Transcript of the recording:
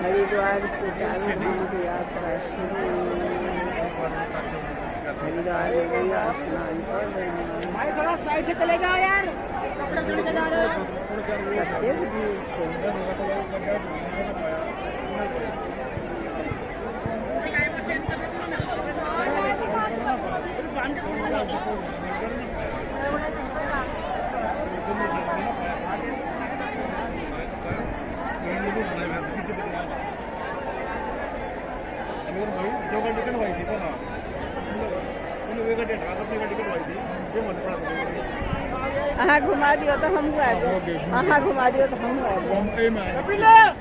हरिद्वार से चारू धामक यात्रा शुरू। हरिद्वार में गंगा स्नान कऽ लेलहुँ। भाई, थोड़ा साइड से चले जाओ यार, कपड़े तोड़ के जा रहे हो। कतेक भीड़ छै। अहाँ घुमा दियौ तऽ हमहूँ आबि जायब। अहाँ घुमा दियौ तऽ हमहूँ आबि जायब।